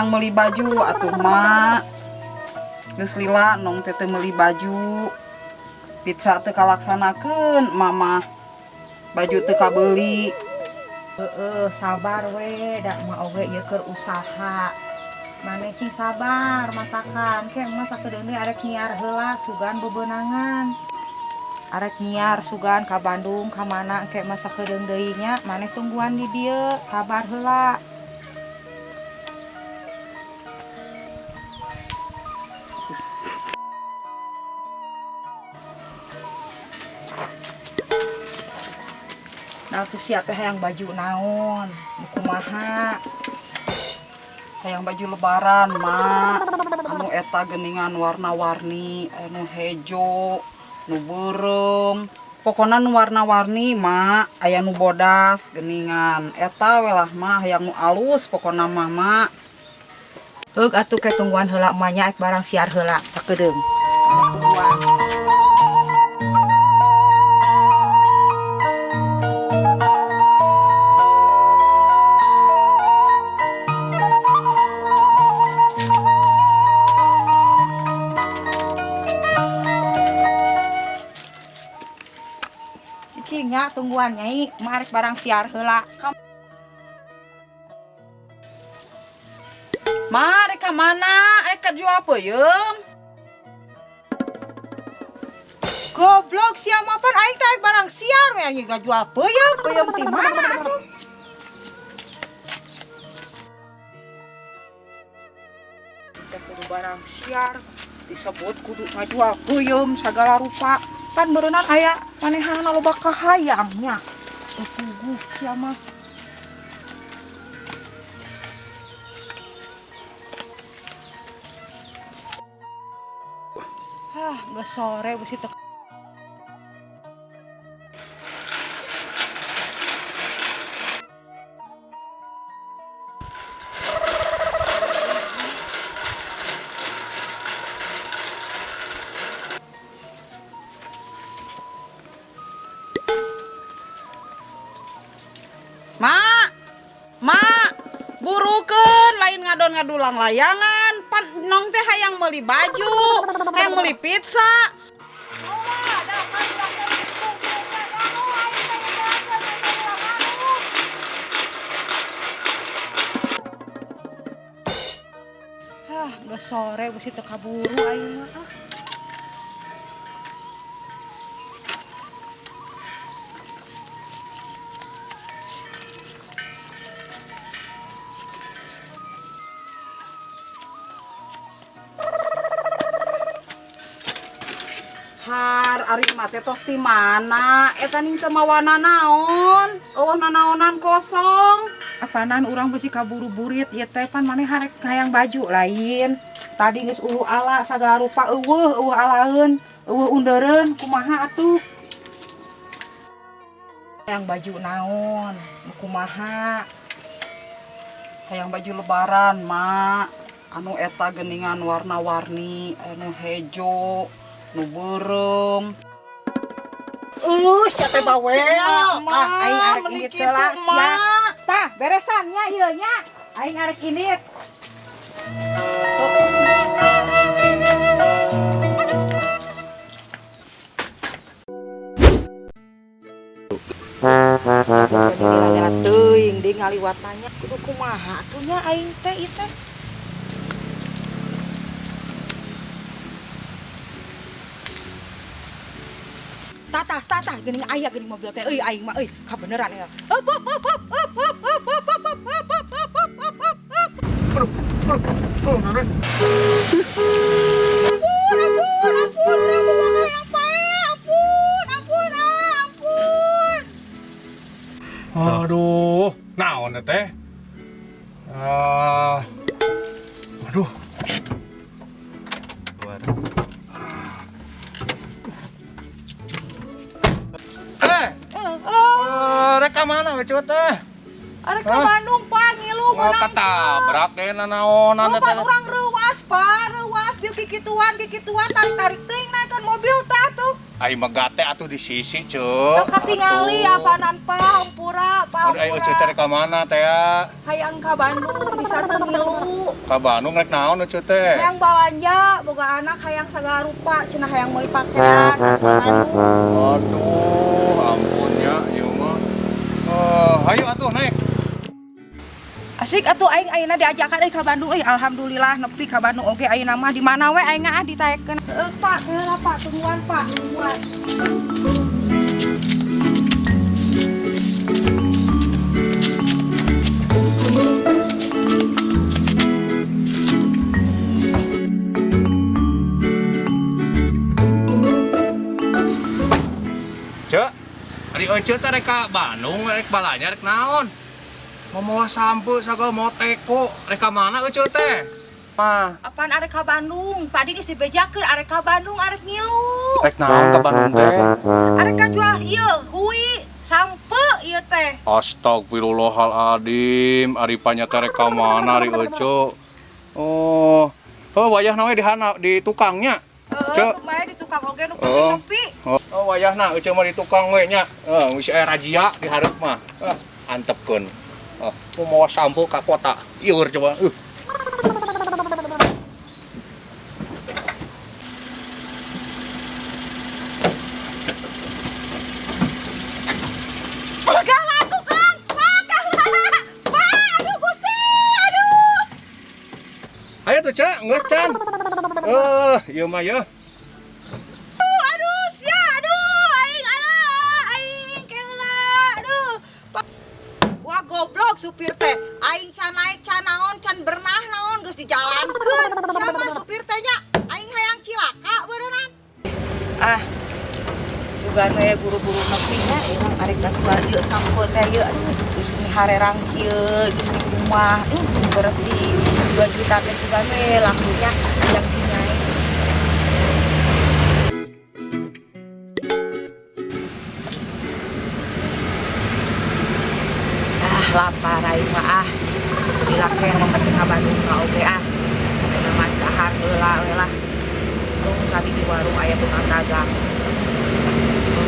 Hayang meuli baju atuh mak. Geus lila nong teh teu meuli baju. Pizza teu kalaksanakeun mama. Baju teu kabeuli. Heeh, sabar we, da emak oge ieu keur usaha. Maneh sing sabar masakan, ke emak sakedeung deui arek nyiar heula sugan bebenangan. Arek nyiar sugan ka Bandung ka mana engke mah sakedeung deui nya, maneh tungguan di dieu, sabar heula. Nah, tuh sia teh hayang baju naon, nu kumaha? Hayang baju lebaran, Mak. Anu eta geuningan warna-warni, anu hejo, nu beureum. Pokona nu warna-warni, Mak. Aya nu bodas geuningan. Eta we lah, Mak, hayang nu alus pokona mah, Mak. Heug atuh ke tungguan heula emak nya barang siar heula sakedeung. Tungguan. Cicing nya tungguan nyai, emak arek barang siar heula. Ma, rek ka mana? Rek ka jual peuyeum? Goblok sia mah pan aing teh barang siar we anjing jual peuyeum, peuyeum ti mana atuh? Teh kudu barang siar disebut kudu ngajual peuyeum sagala rupa. Pan beureunan aya manehana loba kahayang nya. Teu puguh sia mah. Hah, geus sore beusi teu. Mak, mak, burukeun lain ngadon ngadulang layangan, pan nong teh hayang meuli baju, hayang meuli pizza. Hah, geus sore beusi teu kaburu aing mah. Ah. Har ari mah teh tos ti mana? Eta ning teu mawana naon? Eueuh nanaonan kosong. Apanan urang beusi kaburu-burit ieu teh pan maneh harek hayang baju lain. Tadi geus ulu ala sagala rupa eueuh, eueuh alaeun, eueuh undereun kumaha atuh? Hayang baju naon? Nu kumaha? Hayang baju lebaran, Mak. Anu eta geuningan warna-warni, anu hejo, nu beureum. Sia teh bawel. Sia, Ah, aing arek meni indit kitu, heula, sia. Mak. Tah, beresan nya ieu nya. Aing arek indit. Jadi teuing deui ngaliwatanya. Kudu kumaha atuh nya aing teh ieu teh. Tatah, tatah, geuning aya geuning mobil teh euy aing mah euy kabeneran ya. Up up up up up up up up up up up up up up up up up. Ampun, ampun, ampun, urang boga hayang pae. Ampun, ampun, ampun. Aduh, naon teh? Ah, aduh. Rek ka mana we cut teh? Arek ka Bandung Pak, ngilu Wah, meunang. katabrak ge nanaonan Lupa teh. urang reuas Pak, reuas bieu kikituan, kikituan tarik-tarik teuing naikeun mobil teh atuh. Ai megate atuh di sisi, Ceu. Teu katingali apaanan, Pak, hampura, Pak. Aduh, ai Ece teh rek ka mana teh ya? Hayang ka Bandung bisa teu ngilu. Ka Bandung rek naon Ece teh? Hayang balanja, boga anak hayang sagala rupa, cenah hayang meuli pakaian ka Bandung. Aduh, ampun ya, ieu mah. Hayu atuh naik. Asik atuh aing ayeuna diajakan euy ka Bandung euy, alhamdulillah nepi ka Bandung oge ayeuna mah di mana we aing ah ditaekeun. Heueuh Pak, heula Pak, tungguan Pak, tungguan. Ceu, ari Ece teh rek ka Bandung, rek balanja rek naon? Mau mawa sampe sagala mau teko, rek ka mana Ece teh? Mah, Apaan arek ka Bandung? Tadi geus dibejakeun arek ka Bandung arek ngilu. Rek naon ka Bandung teh? Arek ka jual ieu hui sampe ieu teh. Astagfirullahaladzim, ari panya teh rek ka mana ari Ece? Oh, oh wayahna we di hana di tukangnya. Heeh, kumaha di tukang oge nu penting nepi. Oh, wayahna Ece mah di tukang we nya. Heeh, geus aya razia di hareup mah. Antepkeun. Oh, mau mawa sampo ka kota. Ieur coba. Pegang atuh Kang. Pak, Kang. Pak, aduh Gusti, aduh. Ayo tuh, Cak, geus can. Ieu mah yeuh. Aduh, sia, aduh, aing alah, aing keula, aduh. Wah, goblok supir teh. Aing can naik can naon, can bernah naon geus dijalankeun. Siapa supir teh nya? Aing hayang cilaka beureunan. Ah. Sugan we buru-buru nepi nya urang arek datuan ieu sampe teh ieu. Aduh, geus miharerang kieu, geus di rumah, bersih. 2 juta teh sugan we lakunya ajak si Nyai. Ah, lapar aing mah ah. Gila keneh nepi ka Bandung ka oge ah. Ayeuna mah dahar heula we lah. Tuh tadi di warung aya tukang dagang.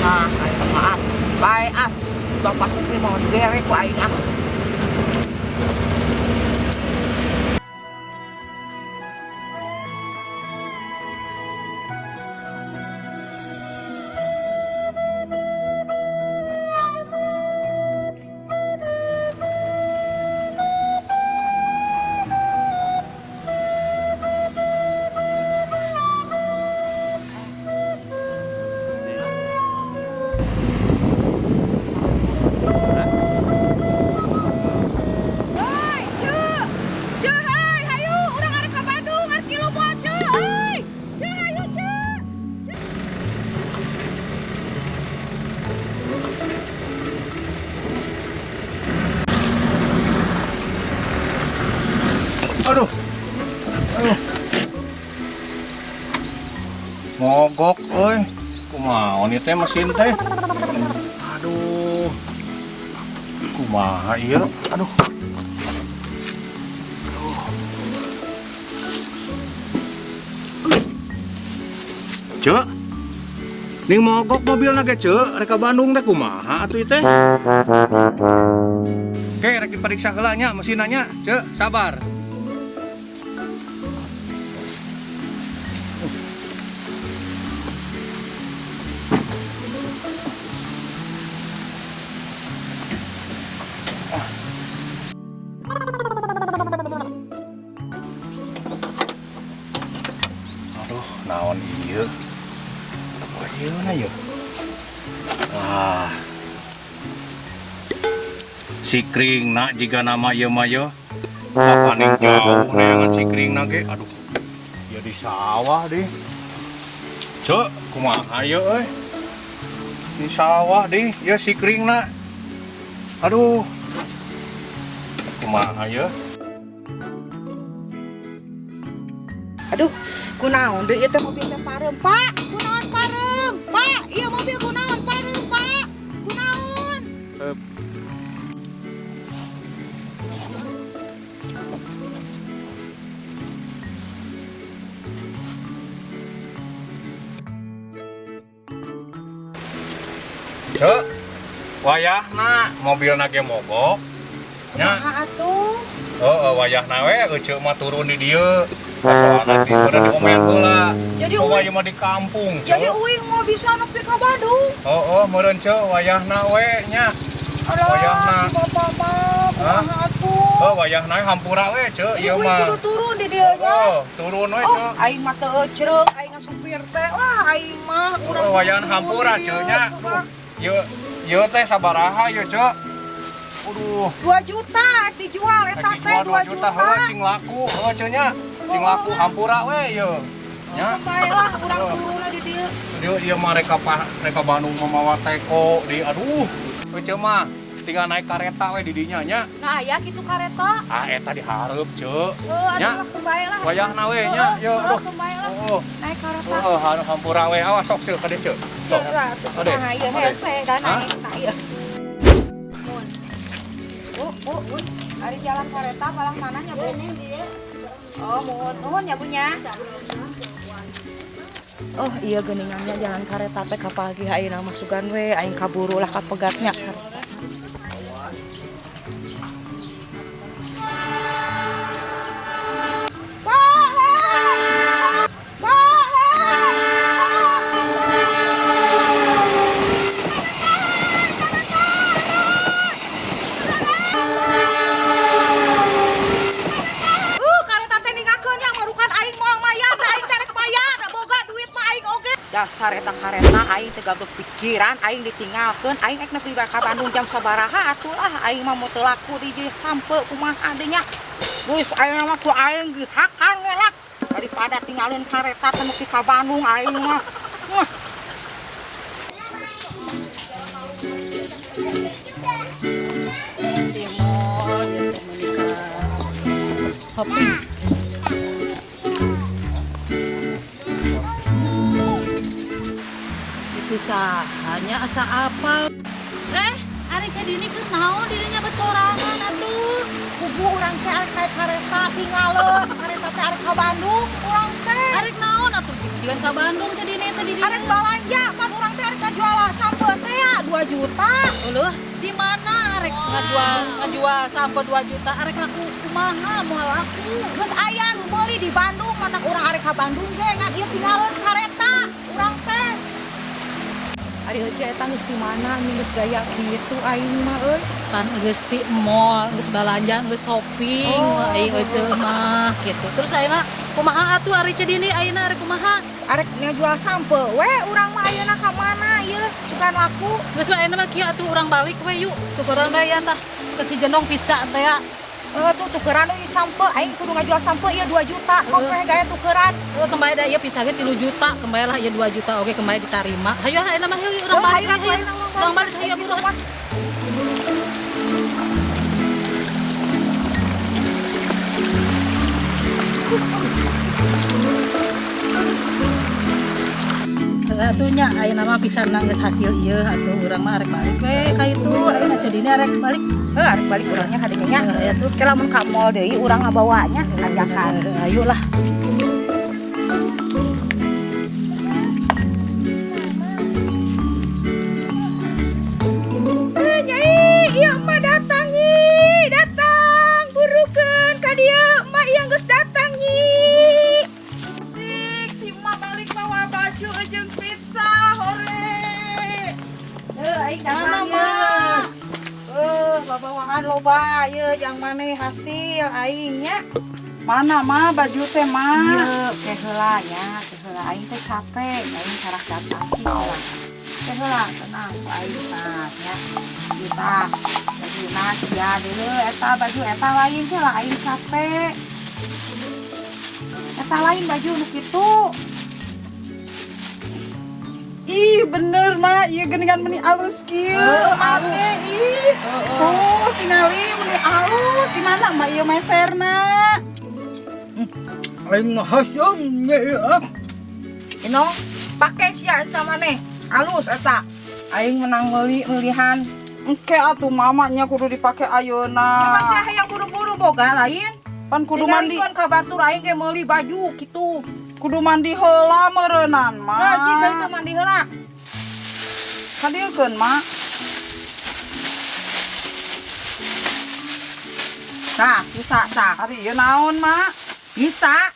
Nah, aing mah ah. Bae ah. Bapak supir mau digere ku aing ah. Hei, Ceu. Ceu, hei, hayu, urang arek ka Bandung, arek ngilu moal, Ceu, hei. Ceu, hayu, Ceu. Aduh. Aduh. Mogok euy. Kumaha ieu teh mesin teh? Aduh. Kumaha ieu? Aduh. Aduh. Ceu. Ning mogok mobilna ge, Ceu. Rek ka Bandung teh kumaha atuh ieu teh? Oke, rek diperiksa heula nya mesinna nya, Ceu, sabar. Aduh, naon ieu? Apa ieu na ieu? Wah. Sikringna jiga nama ieu mah ieu. Makaning jauh neangan sikringna ge. Aduh. Ieu di sawah deh. Ceu, kumaha ieu euy? Di sawah deh, ieu sikringna. Aduh. Kumaha ieu? Aduh, kunaon deui ieu teh mobil teh pareum, Pak? Kunaon pareum? Pak, ieu mobil kunaon pareum, Pak? Kunaon? Cek, wayahna mobilna ge mogok. Nya, Kumaha atuh? heeh, wayahna we eceu mah turun di dieu. Soalna di mana di omean heula. Jadi Oh, uing ieu mah di kampung, jadi Cek. uing mau bisa nepi ka Bandung. Heeh, meureun ceu wayahna we nya. Alah, Wayahna. si bapak mah Hah? kumaha atuh? Oh, wayahna hampura we ceu Jadi ieu uing mah. kudu turun di dieu nya. Oh, turun we Oh, ceu. aing mah teu ecreuk, aing ngasupir teh. Wah, aing mah urang Oh, kudu wayahan turun hampura di ceu dieu. nya. Kumaha? Ieu ieu teh sabaraha ieu ceu? Aduh, 2 juta dijual eta rek teh dijual 2 2 juta juta. heuh cing laku heuh ceu nya. Cing laku hampura we ieu. Nya. Bae lah urang Oh. turun di dieu. Dieu ieu mah reka reka Bandung mah mawa teko di aduh. Heuh ceu mah tinggal naik kareta we di dinya nya. Nah, aya kitu kareta. Ah eta dihareup ceu. Heuh, Nya. aduh lah keun lah. Wayahna we nya. Yo Heuh, aduh. keun bae lah. Oh, Naik kareta. oh, hampura we awas sok ceu kade ceu. Sok. Ade. Nah, ieu Ade. hese dan Hah? naik tah ieu. Bu, bu, bu. Ari jalan kareta palang mana nya, Bu? Oh, muhun, nuhun ya, Bu nya. Oh iya geuningannya jalan kareta teh kapagi ayeuna mah sugan we aing kaburu lah kapegatnya kareta. Pak, hei! Pak, hei! Kareta teh ninggalkeun yang marukan aing moal mayar, da aing teh rek mayar, da boga duit mah aing oge. Dasar eta kareta aing teh gableg pikiran, aing ditinggalkeun, aing ek nepi ka Bandung jam sabaraha atuh lah aing mah mau teu laku di dieu sampe kumaha deui nya. Geus aing mah ku aing dihakan we lah. Daripada tinggalin kareta teh nepi ka Bandung aing mah. Wah. Di mall ya teh menikah shopping. Itu sahanya asa apal. Eh, ari Cadini keur naon dirinya bet sorangan atuh. Kubu urang teh arek naik kareta tinggalin, kareta teh arek ka Bandung urang teh. Arek naon atuh jig-jigan ka Bandung Cadini teh di dieu. Arek balanja, pan urang teh arek ngajual sampe teh ya 2 juta. Uluh, di mana arek ngajual ngajual sampai 2 juta arek laku kumaha moal laku. Geus aya nu meuli di Bandung, matak urang arek ka Bandung ge ngan ieu tinggalin kareta urang teh. Ari heueuh eta geus di mana geus gaya kitu aing mah euy. Pan geus ti mall, geus balanja, geus shopping, Oh. aing euceu mah gitu. Terus ayeuna kumaha atuh ari Cadini ayeuna arek kumaha? Arek ngajual sampe we urang mah ayeuna ka mana ieu sugan laku. Geus we ayeuna mah kieu atuh urang balik we yuk. Tukeran we ya tah ke si Jenong pizza teh ya. Eh tuh tukeran euy sampe aing kudu ngajual sampe ieu 2 juta. Kok Heeh. gaya tukeran. Oh, kembali dah ieu pizza ge 3 juta, kembali lah ieu 2 juta oke kembali diterima. Hayu ayeuna mah hayu urang Oh, balik hayu, hayu. hayu, Urang balik hayu buruan. Atuh nya ayeuna mah pisan geus hasil ieu atuh urang mah arek balik we ka itu ayeuna jadina arek balik. Heuh arek balik urangnya ka dieu nya. Heeh, atuh. Ke lamun ka mall deui urang ngabawanya ajakan. Heeh, ayo lah. Eh, Nyai, ieu emak datang nyi, datang burukeun ka dieu, emak ieu geus datang nyi. Sik, si emak balik mawa baju jeung pizza hore. Heuh, aing Mana, datang Mak? ye. Eh, babawaan loba ieu jang maneh hasil aing nya. Mana ma baju teh ma? Ieu ke heula nya, ke heula aing teh capek, aing sarah datang sih heula. Ke heula tenang ku aing tah nya. Ieu tah bajuna sia deuleu eta baju eta lain teh lah aing capek. Eta lain baju nu kitu. Ih, bener ma, ieu geuningan meni alus kieu. Heeh, Make ih. Tuh, tingali meni alus. Di mana ma ieu meserna? Aing mah haseum nya ieu ah. Ino, pake sia eta maneh. Alus eta. Aing menang meuli melihan. Engke atuh mamanya kudu dipake ayeuna. Emang sia hayang buru-buru boga lain. Pan kudu mandi, Tinggalikeun ka batur aing ge meuli baju kitu. Kudu mandi heula meureunan ma. Nah, jika itu mandi heula. Kadieukeun, Mak. Tah, bisa tah. Ari ieu naon, Mak? Bisa.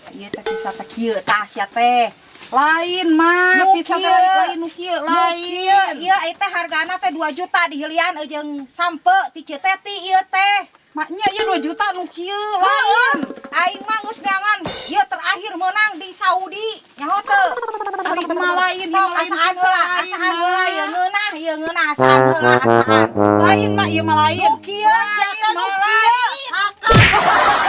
Ieu teh bisa teh kieu tah sia teh. Lain, Mak. Nu Pizza teh kieu. lain, lain nu kieu, Lain. lain. Ieu ieu teh hargana teh 2 juta dihilian jeung sampe ti Ceu Teti ieu teh. Maknya ieu 2 juta nu kieu, Lain. lain. Aing mah geus neangan ieu terakhir meunang di Saudi. Nyaho teu? Ari mah lain, ieu Sok mah lain asaan pizza heula, lain, asaan heula Mak. ieu ngeunah, ieu ngeunah asaan heula, asaan. Lain, Mak, ieu mah lain. Nu kieu sia Lain, teh nu Mak, kieu. lain. Hakang.